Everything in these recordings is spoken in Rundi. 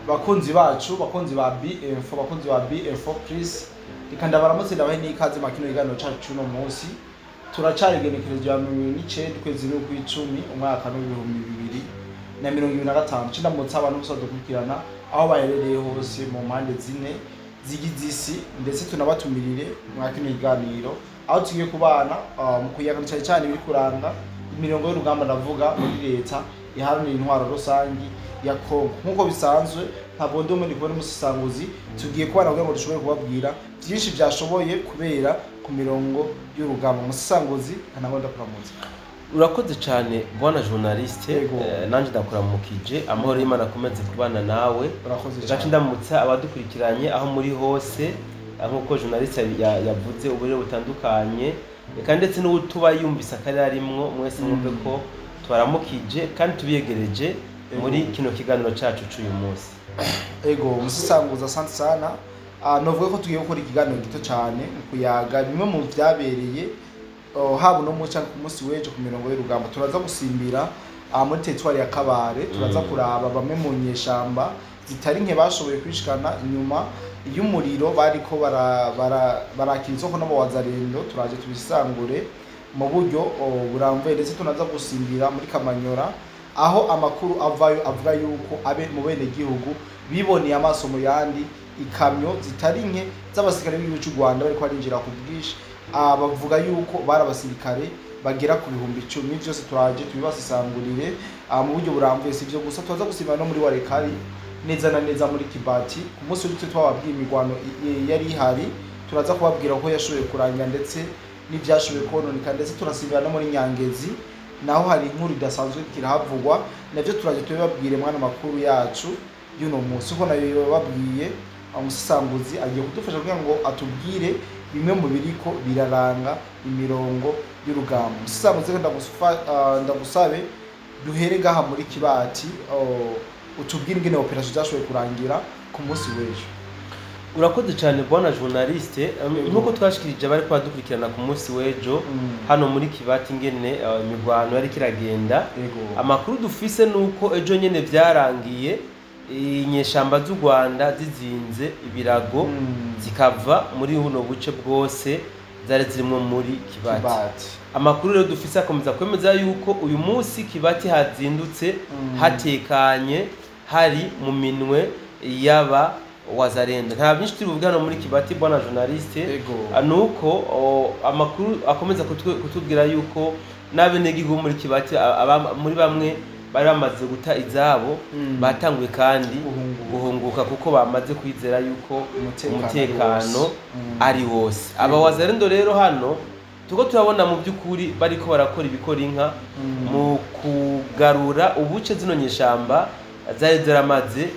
Bakunzi bacu, bakunzi ba BF, bakunzi ba BF Plus, reka ndabaramutse, ndabahe n'ikaze makino kiganiro cacu c'uno munsi. Turacari igenekerezo rya 29 ukwezi kw'icumi, umwaka w'2025. Cindamutse abantu bose badukurikirana aho baherereye hose mu mpande zine zigize isi, ndetse tunabatumirire mwa kino kiganiro aho tugiye kubana mu kuyaga cyane cyane ibiri kuranga imirongo y'urugamba, ndavuga muri Leta Iharanira Intwaro Rusangi ya Kongo. Nk'uko bisanzwe, ntabwo ndi umwe, ndi kumwe n'umusisanguzi tugiye kubana kugira ngo dushobore kubabwira byinshi byashoboye kubera ku mirongo y'urugamba. Umusisanguzi, ntabwo ndakuramutse. Urakoze cyane, bwana journaliste. Yego. Nanjye ndakuramukije, amahoro y'Imana akomeze kubana nawe. Urakoze Gace cyane. ndamutsa abadukurikiranye aho muri hose, nk'uko journaliste yavuze uburyo butandukanye, reka ndetse n'utuba yumvise akarere arimwo, mwese mwumve ko tubaramukije kandi tubiyegereje muri kino kiganiro cacu c'uyu munsi. Ego, umusisanguzi, asante sana. Novuga ko tugiye gukora ikiganiro gito cyane mu kuyaga bimwe mu byabereye, haba uno munsi canke ku munsi w'ejo ku mirongo y'urugamba. Turaza gusimbira muri teritwari ya Kabare, turaza kuraba bamwe mu nyeshamba zitari nke bashoboye kwishikana inyuma y'umuriro bariko barakira isoko n'abawazarendo. Turaje tubisangure mu buryo burambuye, ndetse tunaza gusimbira muri Kamanyora aho amakuru avayo avuga yuko abe mu bene gihugu biboneye amaso mu yandi ikamyo zitari nke z'abasirikare b'igihugu cy'u Rwanda bariko barinjira ku bwinshi. Bavuga yuko bari abasirikare bagera ku 10,000. Byose turaje tubibasesangurire mu buryo burambuye. Si ibyo gusa, turaza gusimbira no muri Walikale, neza na neza muri Kibati. Ku munsi w'ejo twababwiye imirwano yari ihari, turaza kubabwira ko yashoboye kurangira ndetse n'ibyashoboye kononeka. Ndetse turasimbira no muri Nyangezi, naho hari inkuru idasanzwe kirahavugwa, navyo turaje tubibabwire mwana makuru yacu y'uno munsi. Uko nayo babwiye, umusisanguzi agiye kudufasha kugira ngo atubwire bimwe mu biriko biraranga imirongo y'urugamba. Umusisanguzi, reka ndagusabe duhere ngaha muri Kibati, utubwire ingene operation zashoboye kurangira ku munsi w'ejo. Urakoze cyane, bwana journaliste. Nk'uko twashikirije abari badukurikirana ku munsi w'ejo hano muri Kibati ingene imirwano yariko iragenda, amakuru dufise nuko ejo nyene vyarangiye inyeshamba z'u Rwanda zizinze ibirago, zikava muri buno buce bwose zari zirimwo muri Kibati. Kibati. Amakuru rero dufise akomeza kwemeza yuko uyu munsi Kibati hazindutse hatekanye, hari mu minwe y'aba wazarendo. Nta byinshi turi buvuge hano muri Kibati, bwana journaliste. Nuko amakuru akomeza kutubwira yuko n'abenegihugu muri Kibati, muri bamwe bari bamaze guta izabo, batanguye kandi guhunguka. Guhunguka kuko bamaze kwizera yuko umutekano umutekano ari wose. Ari wose. Aba wazarendo rero hano tuko turabona mu by'ukuri bariko barakora ibikora inka mu kugarura ubuce zino nyeshamba zari zaramaze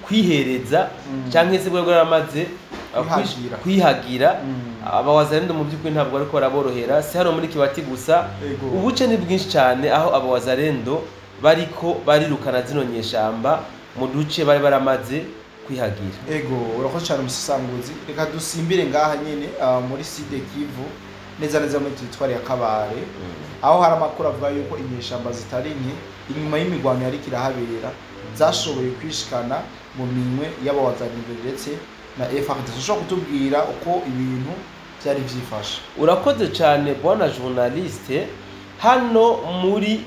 kwihereza canke se bwari bwaramaze kwihagira. Kwihagira. Aba wazarendo mu by'ukuri ntabwo bariko baraborohera. Si hano muri Kibati gusa, ubuce ni bwinshi cyane aho aba wazarendo bariko barirukana zino nyeshamba mu duce bari baramaze kwihagira. Ego, urakoze cyane, umusisanguzi. Reka dusimbire ngaha nyene muri Sud Kivu, neza neza muri teritwari ya Kabare, aho hari amakuru avuga yuko inyeshamba zitari nke inyuma y'imigwano yariko irahabera zashoboye kwishikana mu minwe y'abawazarendo ndetse na FARDC. Ushobora kutubwira uko ibintu vyari vyifashe? Urakoze cyane, bwana journaliste. Hano muri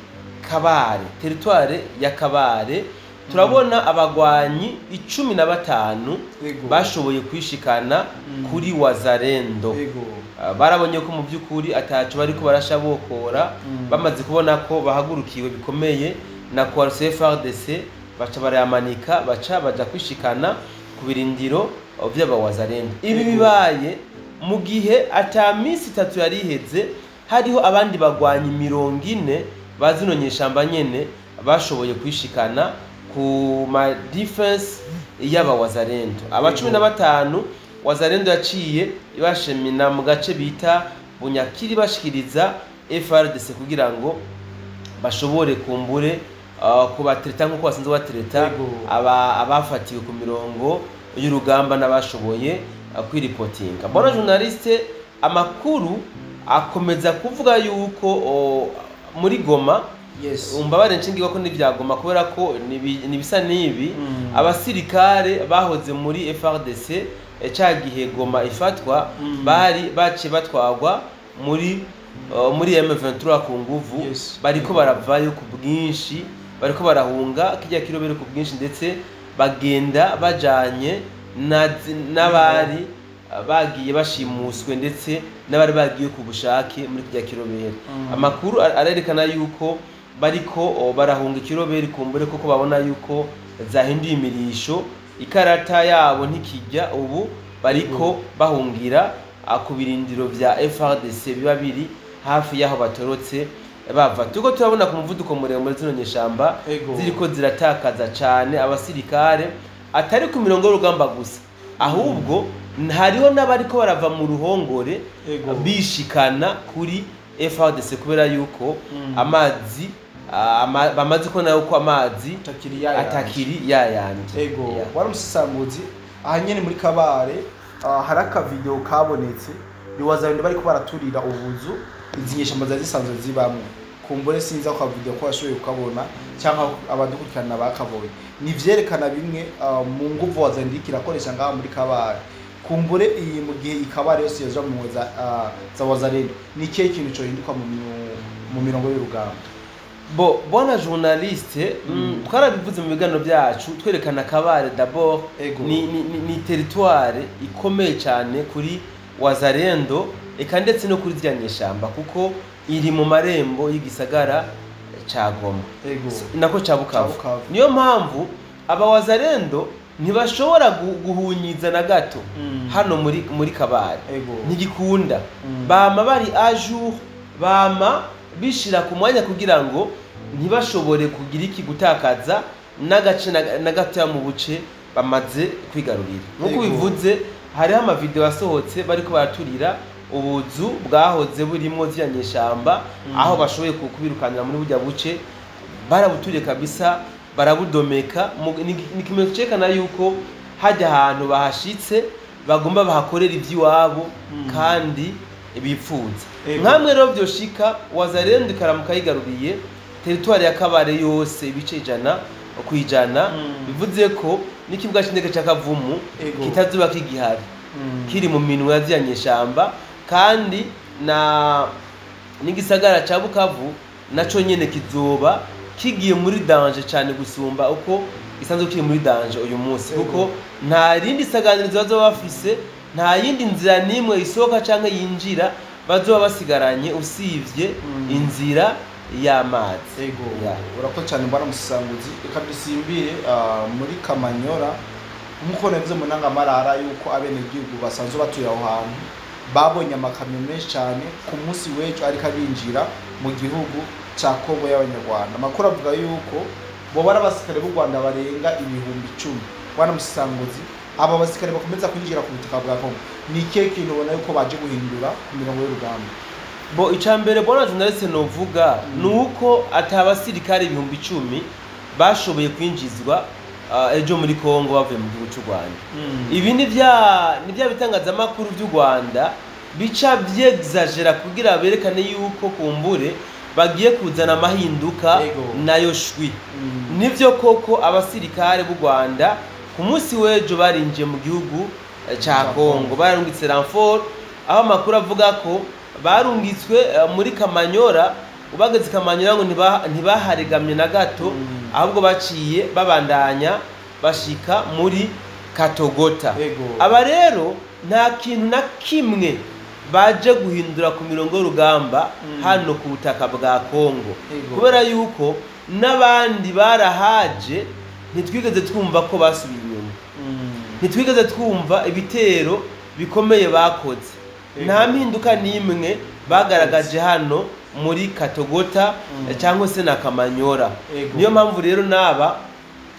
Kabare, teritware ya Kabare, turabona abagwanyi 15 bashoboye kwishikana kuri wazarendo. Barabonye ko mu by'ukuri ataco bariko barasha bokora. Bamaze kubona ko bahagurukiwe bikomeye na coalition FARDC, baca barayamanika, baca baja kwishikana ku birindiro vy'abawazarendo. Ibi bibaye mu gihe ata minsi 3 yari iheze hariho abandi bagwanyi 40 ba zino nyeshamba nyene bashoboye kwishikana ku ma défenses y'abawazarendo. Aba 15 wazarendo yaciye ibashemina mu gace bita Bunyakiri, bashikiriza FARDC kugira ngo bashobore kumbure kubatreta nk'uko basanzwe batreta abafatiwe ku mirongo y'urugamba n'abashoboye kwiripotinga. Bwana journaliste, amakuru akomeza kuvuga yuko muri Goma Yes. Umbabare nshingiwe ko n'ivyagoma kubera ko nibisa n'ibi. Abasirikare bahoze muri FARDC ca gihe Goma ifatwa, bari baciye batwagwa muri M23 ku nguvu. Bariko baravayo ku bwinshi, bariko barahunga kijya kirobere ku bwinshi, ndetse bagenda bajanye n'abari bagiye bashimuswe ndetse n'abari bagiye ku bushake muri kijya kirobere. Amakuru arerekana yuko bariko barahunga ikirobere kumbure kuko babona yuko zahinduye imirisho, ikarata yabo ntikijya, ubu bariko bahungira ku birindiro vya FARDC biba biri hafi y'aho batorotse bava. Turiko turabona ku muvuduko muremure zino nyeshamba ziriko ziratakaza cane abasirikare, atari ku mirongo y'urugamba gusa, ahubwo hariho n'abariko barava mu ruhongore bishikana kuri FARDC kubera yuko amazi bamaze kubona yuko amazi atakiri yayandi. Ego. Wari umusisanguzi aha nyene muri Kabare, hari akavideo kabonetse niwazabindi bariko baraturira ubuzu izi nyeshamba zari zisanzwe zibamwo. Kumbure sinzi ako kavideo ko washoboye kukabona cyangwa abadukurikirana bakabonye. Ni vyerekana bimwe mu nguvu wazandikira akoresha ngaha muri Kabare. Kumbure iyi mu gihe ikabare yose yoja mu za Wazalendo, ni ikihe kintu cohinduka mu mirongo y'urugamba? Bo bwana journaliste, twarabivuze mu biganiro byacu twerekana Kabare d'abord ni territoire ikomeye cyane kuri Wazalendo eka ndetse no kuri ziriya nyeshamba, kuko iri mu marembo y'igisagara ca Goma nako ca Bukavu. Niyo mpamvu aba Wazalendo ntibashobora guhunyiza na gato hano muri Kabare. Ntigikunda. Bama bari à jour, bama bishira ku mwanya kugira ngo ntibashobore kugira iki gutakaza n'agace na gatoya mu buce bamaze kwigarurira. Nk'uko bivuze, hariho amavideo asohotse bariko baraturira ubuzu bwahoze burimo ziriya nyeshamba, aho bashoboye kubirukanira muri burya buce, barabuturiye kabisa, barabudomeka. Ni ikimenyetso cerekana yuko hajya ahantu bahashitse bagomba bahakorera ivy'iwabo kandi bipfuza. Nkamwe rero vyoshika Wazalendo ikaramuka yigaruriye territoire ya Kabare yose ibice 100%, bivuze ko n'ikibuga c'indege ca Kavumu kitazuba kigihari, kiri mu minwe ya ziriya nyeshamba, kandi na n'igisagara ca Bukavu naco nyene kizoba kigiye muri danger cyane gusumba uko isanzwe kiri muri danger uyu munsi, kuko nta rindi saganirizo bazoba bafise, nta yindi nzira nimwe isohoka canke yinjira bazoba basigaranye usivye inzira y'amazi. Ego. Urakoze cyane bwana musisanguzi. Reka dusimbire muri Kamanyora, nkuko navuze mu ntangamarara yuko abenegihugu basanzwe batuye aho hantu babonye amakamyo menshi cyane ku munsi w'ejo ariko abinjira mu gihugu ca Kongo y'Abanyarwanda. Amakuru avuga yuko bo bari abasirikare b'u Rwanda barenga 10,000. Bwana musisanguzi, aba basirikare bakomeza kwinjira ku butaka bwa Kongo, ni ikihe kintu ubona yuko baje guhindura ku mirongo y'urugamba? Bo icambere bwana journaliste novuga nuko atabasirikare 10,000 bashoboye kwinjizwa ejo muri Kongo bavuye mu gihugu cy'u Rwanda. Ibi ni bya bitangazamakuru by'u Rwanda bica byexagera kugira berekane yuko kumbure bagiye kuzana amahinduka nayo shwi. Nivyo koko abasirikare b'u Rwanda ku munsi w'ejo barinjiye mu gihugu ca Kongo, barungitse renfort, aho amakuru avuga ko barungitswe muri Kamanyora. Ubageze Kamanyora ngo ntibaharegamye na gato, ahubwo baciye babandanya bashika muri Katogota. Aba rero nta kintu na kimwe baje guhindura ku mirongo y'urugamba hano ku butaka bwa Kongo, kubera yuko n'abandi barahaje ntitwigeze twumva ko basubiye inyuma, ntitwigeze twumva ibitero bikomeye bakoze, nta mpinduka n'imwe bagaragaje hano muri Katogota cyangwa se na Kamanyora. Niyo mpamvu rero naba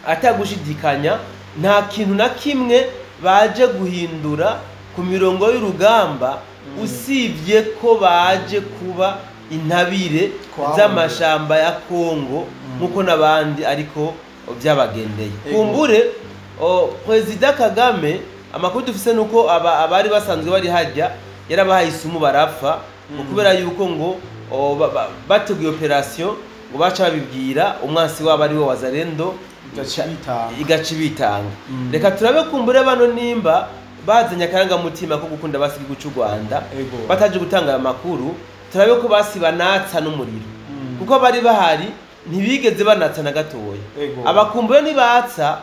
atagushidikanya nta kintu na kimwe baje guhindura ku mirongo y'urugamba, usibye ko baje kuba intabire z'amashamba ya Kongo nkuko nabandi ariko byabagendeye. Kumbure President Kagame amakuru dufise nuko abari basanzwe bari hajya yarabahaye isumu barapfa, kubera yuko ngo bateguye operation Ngo baca babibwira umwansi wabo ari we Wazalendo, igaca ibitanga. Reka turabe kumbure bano nimba bazanye akarangamutima ko gukunda basi igihugu cy'u Rwanda, bataje gutanga aya makuru, turabe ko basi banatsa n'umuriro, kuko bari bahari ntibigeze banatsa na gatoya. Abakumbure nibatsa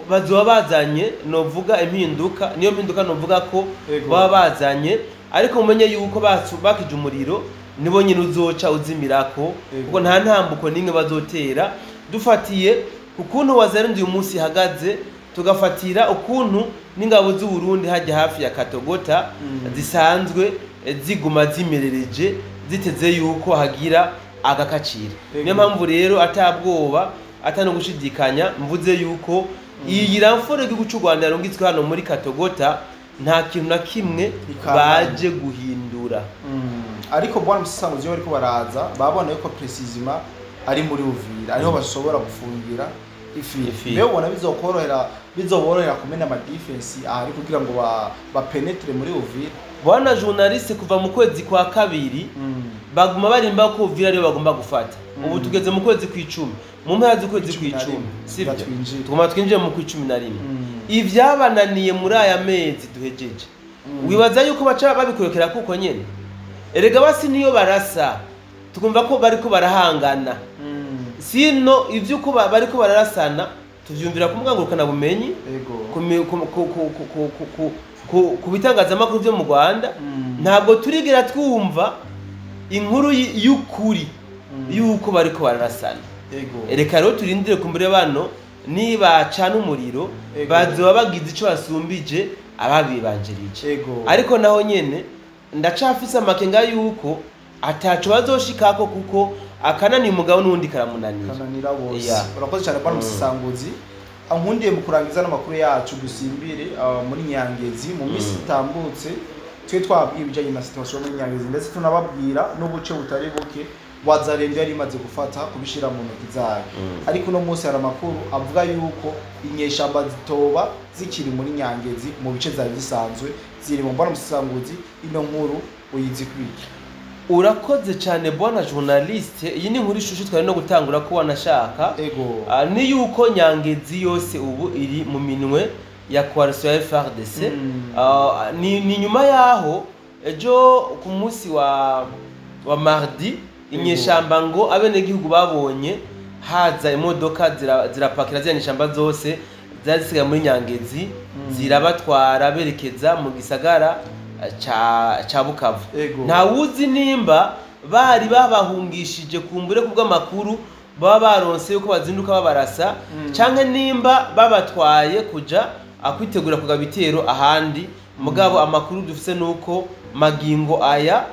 bazoba bazanye novuga impinduka, niyo mpinduka novuga ko baba bazanye, ariko mumenye yuko bakije umuriro nibo nyine uzoca uzimirako, kuko nta ntambuko nimwe bazotera. Dufatiye ukuntu Wazalendo uyu munsi ihagaze, tugafatira ukuntu n'ingabo z'u Burundi hajya hafi ya Katogota zisanzwe ziguma zimerereje ziteze yuko hagira agakacira. Niyo mpamvu rero atabwoba atano gushidikanya mvuze yuko iyi ramforo y'igihugu cy'u Rwanda yarungitswe hano muri Katogota nta kintu na kimwe baje guhindura. Ariko bwana Musasanguzi bariko baraza babona yuko precisement ari muri Uvira ariho bashobora gufungira ifi. Mbega ubona bizoborohera kumena ama defense ahari kugira ngo ba penetre muri Uvira? Bwana journaliste, kuva mu kwezi kwa kabiri baguma barimba ko Uvira ariyo bagomba gufata. Ubu tugeze mu kwezi kw'icumi, mu mpera z'ukwezi kw'icumi, sivyo? Tuguma twinjiye mu kw'icumi na rimwe. Ivyabananiye muri aya mezi duhejeje, wibaza yuko baca babikorekera kuko nyene? Erega basi niyo barasa tukumva ko bariko barahangana, sino ivyuko bariko bararasana tuvyumvira ku mugangurukana bumenyi, ku bitangazamakuru vyo mu Rwanda. Ntabwo turigera twumva inkuru y'ukuri yuko bariko bararasana. Reka rero turindire kumbure bano nibacana umuriro bazoba bagize ico basumbije ababibanjirije. Ariko naho nyene ndacafise amakenga yuko ataco bazoshikako, kuko akanani umugabo n'undi karamunanira. Kananira bose. Urakoze cyane bwana Musasanguzi. Ankundiye mu kurangiza n'amakuru yacu gusimbire muri Nyangezi. Mu minsi itambutse twe twabwiye ibijanye na situation muri Nyangezi, ndetse tunababwira n'ubuce butari buke Wazalendo yari imaze gufata kubishira mu ntoki zayo. Ariko no munsi hari amakuru avuga yuko inyeshamba zitoba zikiri muri Nyangezi mu bice zari zisanzwe ziri mu. Bwana Musasanguzi, ino nkuru uyizi kwiki? Urakoze cyane bwana journaliste, iyi ni inkuru ishusho twari no gutangura ko wanashaka. Ni yuko Nyangezi yose ubu iri mu minwe ya coalition ya FARDC. Ni nyuma yaho ejo ku munsi wa mardi inyeshamba ngo abenegihugu babonye haza imodoka zirapakira ziriya nyeshamba zose zari zisigaye muri Nyangezi, zirabatwara berekeza mu gisagara ca Bukavu. Nta wuzi nimba bari babahungishije kumbure kubw'amakuru baba baronse yuko bazinduka babarasa, canke nimba babatwaye kuja akwitegura kugaba ibitero ahandi. Mugabo amakuru dufise nuko magingo aya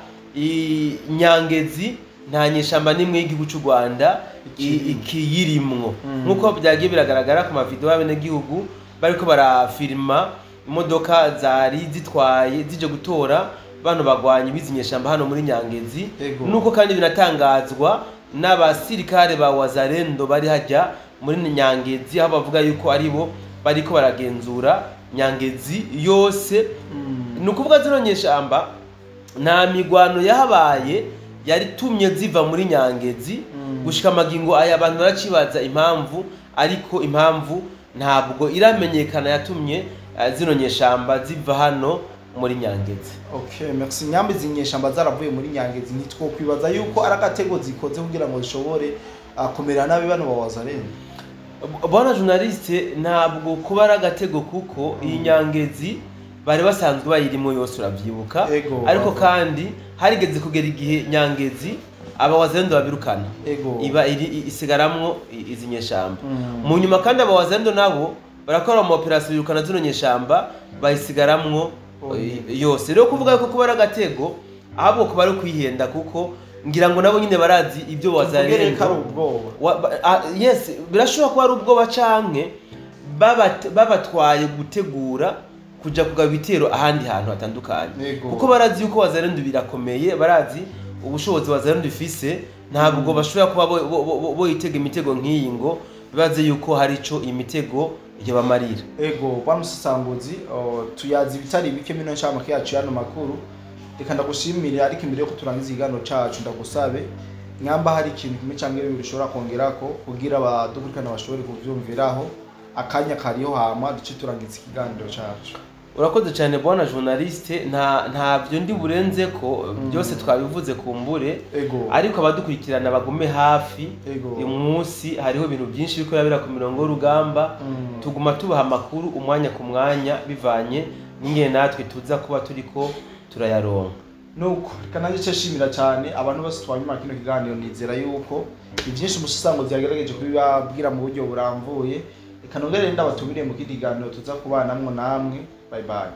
Nyangezi nta nyeshamba nimwe y'igihugu cy'u Rwanda ikiyirimwo, nkuko byagiye biragaragara ku mavideo y'abenegihugu bariko barafilma imodoka zari zitwaye zije gutora bano bagwanyi bizinyeshamba hano muri Nyangezi. Nuko kandi binatangazwa n'abasirikare ba Wazalendo bari hajya muri Nyangezi, aho bavuga yuko aribo bariko baragenzura Nyangezi yose. Nukuvuga zino nyeshamba nta migwano yahabaye yari tumye ziva muri Nyangezi gushika magingo aya. Abantu baracibaza impamvu, ariko impamvu ntabwo iramenyekana yatumye zino nyeshamba ziva hano muri Nyangezi. Okay, merci. Nyambi zinyeshamba zaravuye muri Nyangezi, nitwo kwibaza yuko aragatego zikoze kugira ngo zishobore kumera nabi bano ba Wazalendo? Bwana journaliste, ntabwo kuba aragatego, kuko iyi Nyangezi bari basanzwe bayirimo yose uravyibuka. Ariko kandi harigeze kugera igihe Nyangezi aba Wazalendo babirukana, iba isigaramwo izi nyeshamba. Mu nyuma kandi aba Wazalendo nabo barakora mu operation birukana zino nyeshamba bayisigaramwo yose. Rero kuvuga yuko kuba aragatego ahubwo kuba ari kwihenda, kuko ngira ngo nabo nyine barazi ibyo Wazalendo. Yes, birashobora kuba ari ubwoba canke babatwaye gutegura kuja kugaba ibitero ahandi hantu hatandukanye, kuko barazi yuko Wazalendo birakomeye, barazi ubushobozi Wazalendo ifise, ntabwo bashobora kuba bo itega imitego nk'iyi ngo bibaze yuko hari ico imitego yabamarira. Ego bwana Musasanguzi, tuyazi bitari bike mino ncamake yacu yano makuru. Reka ndagushimire, ariko imbere yo kuturangiza ikiganiro cacu ndagusabe Nyamba hari ikintu kimwe cyangwa bibiri ushobora kongerako kugira abadukurikirana bashobore kuvyumviraho, akanya kariho, hama duce turangiza ikiganiro cacu. Urakoze cyane, bwana journaliste. Ntabyo ndi burenze ko byose twabivuze kumbure. Ariko abadukurikirana bagume hafi. Uyu munsi hariho ibintu byinshi biriko birabera ku mirongo y'urugamba. Tuguma tubaha amakuru umwanya ku mwanya, bivanye n'ingene natwe tuza kuba turiko turayaronka. Nuko reka nanjye nce nshimira cyane abantu bose twanyuma kino kiganiro. Nizera yuko ibyinshi umusisango byagerageje kubibabwira mu buryo burambuye. Reka nongere ndabatumire mu kindi kiganiro tuza kubanamwo namwe. Bye bye.